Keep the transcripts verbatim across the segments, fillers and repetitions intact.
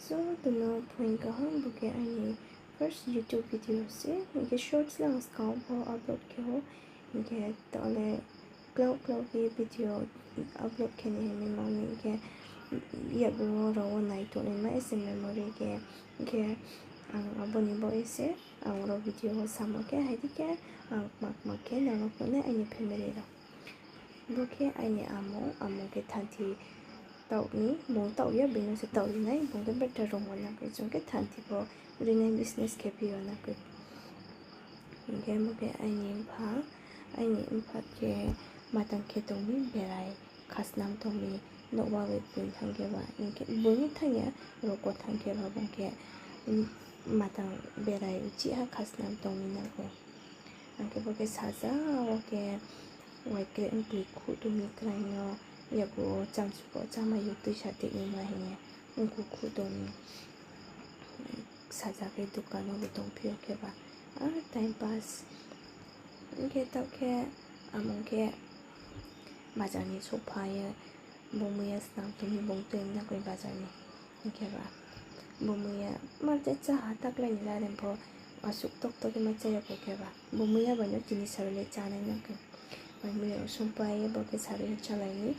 Joto no phuaing kaham, bo khe aini first YouTube video se, hing khe shorts le ang skang pho upload khe ou, hing khe taoh le klau klau khe video upload khe ni hing mi ma mi hing khe, yakgu wo rao wo nai tongnaima ese memory khe, hing khe ang abo ni bo ese ang rao video wo samo khe hai di khe, ang kma kma khe nang no phnuh nai aini family rao. Bo khe aini amo, amo khe thanthi taoh mi, bung taoh ya, bini se taoh ri nai, bung khe betha rungmo na khe, chung khe thanthi pho ri nai business khe phi yo na khe. Hing khe bo khe aini mpha, aini mpha khe matang khe tong mi, berai khasnam tong mi, nouh wa bai bung thanng khe ba, hing khe bung ni thanng ya, roko thanng khe ba, bung khe, matang berai chih ha khasnam tong mi na khe. Ang khe bo khe saja wo khe, wai kre mtoi khuh tong mi krai no, yakgu wo chamsu pho chámai yo tuisa tei naima hing ye, mku khuh tong mi. Saja khe dukan wo bo tongphi yo khe ba, ar time pass. Hing khe taoh khe, amo khe bazar ni souhphai ye, bo muiya snam tong mi, bung tui na khe bazar ni. Hing khe ba, bo muiya ma je chá ha taklai ni laren pho, asuh tokto khe ma chá ya kho khe ba. Bo muiya bai no tini sarui le chá nai na khe. Bai muiya rao sungpai ye bo khe sarui ye chálai mi,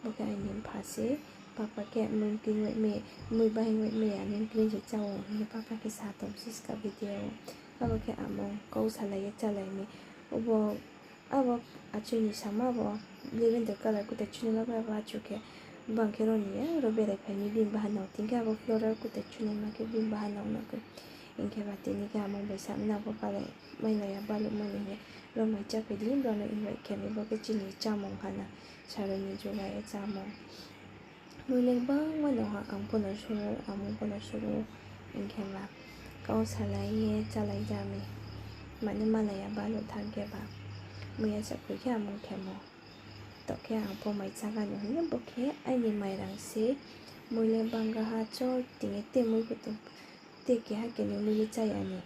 bo khe aini mpha se, papa khe mui kri wai mi, mui bahing wai mi, aini kri se chá ou hing ye papa khe sa tong si ska video. Abo khe amo kau salai ye chálai mi. Obo, abo achui ni sama bo lavender colour kutai chunaima bai abo achu khe bang khe ro ni ya, ro berai phai mi bini bahanao, tini khe abo floral kutai chunaima khe bini bahanao no khe. Hing khe ba tini khe amo bai sa mna bo kalai mai la ya baluh mani hing ye, ro mai chá phai di, brao no invite khe mi, bo khe chini chámung ha na, sarui ni juga ye chámung. Mui le gbangma no ha, ang pho no suru, amo pho no suru, hing khe ba kau salai ye chálai ja mi, mane malai ya baluh thanng khe ba, muiya se khui khe amo khemo. Taoh khe ang pho mai chá ga no hing ye, bo khe aini mairang se, mui le bangga ha, chor ting ye te mui pho tong, te keha keni mui le chá ya ni,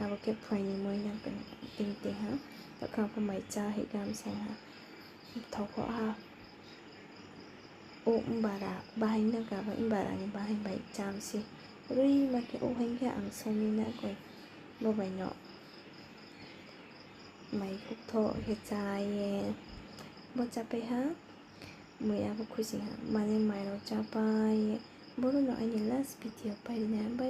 abo khe phuaing ni mui na khe, ting ting ha, taoh khe ang pho mai chá hih gam sai ha, thao kho ha. O mbara bahai na khe abo mbara ni bahai bai cham se. Rui ma khe o hing khe ang song ni na koi. Bo bai no mai khuktho khe chá ye. Bo chápai ha. Mui abo khuising ha. Mane mai rao chápai ye. Boro no aini last video pai ri nai. Bye.